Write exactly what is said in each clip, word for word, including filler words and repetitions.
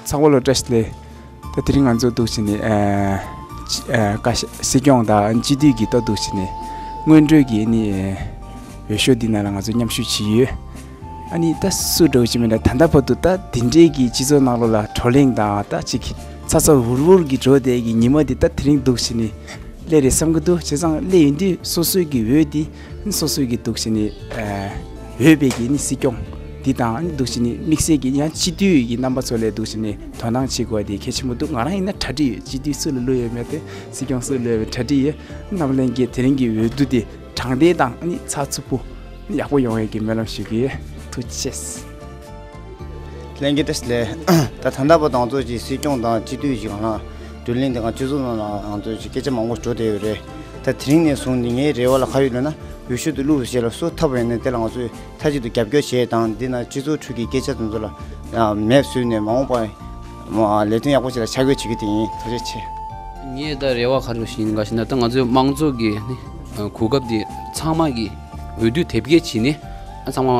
ཚང་མ་ལ་བཀྲ་ཤིས་བདེ་ལེགས། ད་དེ་རིང་ང་ཚོ་འདུག་བྱས་ནས་ཨ་ཅི་ཨ་བཀའ་ཤག་སྲིད་སྐྱོང་དང་སྤྱི་འཐུས་ཀྱི་ལྟ་འདུག་བྱས་ནས་སྔོན་འགྲོའི་གི་ནི་ཨ་འོས་ཤོག་འདི་ནང་ལ་ང་ཚོ་མཉམ་ཞུགས་བྱས་ཡོད། ཨ་ནི་ད་སུ་འདྲ་བོ་ཅིག་མིན་ན་ད་ལྟ་བར་དུ་ད་འདི་འདྲའི་གི་སྤྱི་ཚོགས་ནང་ལོགས་ལ་བགྲོ་གླེང་དང་ད་ཅིག་ཚ་ཚ་འུར་འུར་གྱི་འགྲོ་བསྡད་ཀྱི་ཉི་མ་འདི་ད་དེ་རིང་འདུག་བྱས་ནས་སླེབས་རེད་བསམ་གྱི་འདུག་བྱས་ཙང་སླེབས་ཡོང་དུས་སོ་སོའི་གི་འོས་འདི་སོ་སོའི་གི་འདུག་བྱས་ནས་ཨ་འོས་པའི་གི་ནི་སྲིད་སྐྱོང་འདི་དང་ནི་འདུག་བྱས་ནས་དམིགས་བསལ་གྱི་ཡང་སྤྱི་འཐུས་ཀྱི་རྣམ་པ་ཚོ་ལ་འདུག་བྱས་ནས་དོ་སྣང་བྱེད་དགོས་པ་དེ་གལ་ཆེན་པོ་འདུག་ང་རང་ཡིན་ན་གྲ་སྒྲིག་ཡོད། སྤྱི་འཐུས་སུ་ལ་བླུགས་ཡོད་མེད་དེ་སྲིད་སྐྱོང་སུ་ལ་བླུགས་ཡོད་མེད་གྲ་སྒྲིག་ཡོད། རྣམ་པ་ལྷན་རྒྱས་དེ་རིང་གི་འོས་བསྡུ་དེ་དྲང་བདེན་དང་ནི་ཚགས་ཚུད་པོ་ནི་ཡག་པོ་ཡོང་བའི་གི་སྨོན་ལམ་ཞུ་གི་ཡོད། ཐུགས་རྗེ་ཆེ། ལྷན་རྒྱས་བཀྲ་ཤིས་བདེ་ལེགས། ད་ད་ལྟ་བར་དུ་ང་ཚོ་ཅིག་སྲིད་སྐྱོང་དང་སྤྱི་འཐུས་ཀྱི་ནང་ལ་བགྲོ་གླེང་དེ་གང་སྤྱི་ཚོགས་ནང་ལ་ང་ཚོ་ཅིག་སྐད་ཆ་མང་པོ་འགྲོ་བསྡད་ཡོད་རེད། ད་དེ་རིང་ནས་བཟུང་ནས་ངའི་རེ་བ་ལ་ག་རེ་ཡོད་ལབ་ན་འོས་ཤོག་དེ་བླུགས་པའི་རྗེས་ལ་སུ་ཐོབ་པ་ཡིན་ན་དེ་ལ་ང་ཚོས་མཐའ་གཅིག་ཏུ་རྒྱབ་སྐྱོར་བྱེད་དང་འདི་ན་སྤྱི་ཚོགས་ཁྲོད་ཀྱི་སྐད་ཆ་དེ་ཚོ་ལ་མེད་བཟོས་ནས་མ་འོངས་པ་ལས་དོན་ཡག་པོ་ཞིག་ལ་ཆ་བགོས་བྱེད་ཀྱི་དེ་ཡིན། ཐུགས་རྗེ་ཆེ། ངས་ད་རེ་བ་ག་རེ་ཞིག་ཡིན་ག་ཞེ་ན་ད་ང་ཚོའི་དམངས་གཙོ་གི་ནི་གོ་སྐབས་དེ་ཚང་མ་གི་འོས་བསྡུ་དེབ་སྐྱེལ་བྱས་ནས་ཨ་ཚང་མ་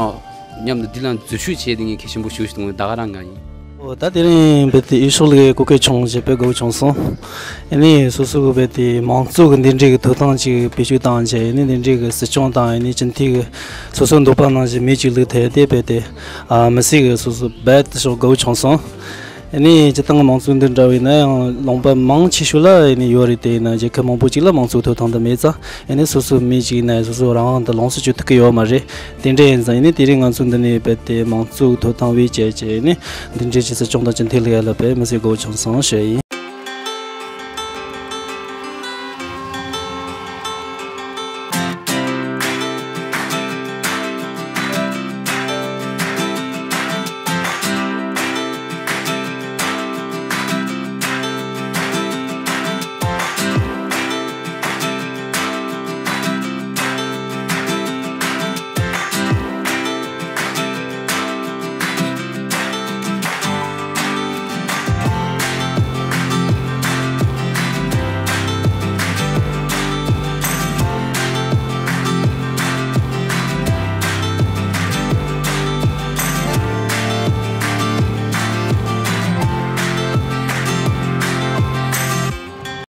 མཉམ་དུ་འདི་ལ་འཛུལ་ཞུགས་བྱས་དེ་ངས་གལ་ཆེན་པོ་ཞུ་ཞུ་དང་ད་ག་རང་ང་ཡིན། ཨོ་ད་དེ་རིང་རྦད་དེ་འོས་ཤོག་ལ་གོ་སྐབས་བྱུང་བྱས་དཔེ་དགའ་བོ་བྱུང་སོང་། ཨ་ནི་སོ་སོ་གི་རྦད་དེ་དམངས་གཙོ་གི་འདི་འདྲའི་གི་ཐོབ་ཐང་ཅིག་བེད་སྤྱོད་བཏང་བྱས་ཨ་ནི་འདི་འདྲའི་གི་སྲིད་སྐྱོང་དང་ཨ་ནི་སྤྱི་འཐུས་གི་སོ་སོ་འདོད་པ་ནང་བཞིན་མི་གཅིག་བླུགས་ཐལ་དེ་རྦད་དེ་ཨ་མི་སེར་གི་སོ་སོ་རྦད་དེ་ཤོག་དགའ་བོ་བྱུང་སོང་། ཨ་ནི་སྤྱིར་བཏང་དམངས་གཙོ་འདི་འདྲ་བའི་ན་ཡང་ལུང་པ་མང་ཆེ་ཤོས་ལ་ཨ་ནི་ཡོད་རེད། དེ་ཡིན་ན་རྒྱལ་ཁབ་མང་པོ་ཅིག་ལ་དམངས་གཙོ་ཐོབ་ཐང་འདི་མེད་ཙང་ཨ་ནི་སོ་སོ་མི་གཅིག་ཡིན་ན་སོ་སོ་རང་དབང་དུ་ལོངས་སུ་སྤྱོད་ཐུབ་ཀྱི་ཡོད་མ་རེད། དེ་འདྲ་ཡིན་ཙང་ཨ་ནི་དེ་རིང་ང་ཚོ་འདི་ནས་རྦད་དེ་དམངས་གཙོ་ཐོབ་ཐང་བེད་སྤྱད་བྱས་ཨ་ནི་འདི་འདྲའི་ཅིག་སྲིད་སྐྱོང་དང་སྤྱི་འཐུས་ལ་ཡ་ལ་བས་མི་སེར་དགའ་བོ་བྱུང་སོང་ཞུ་ཡིན།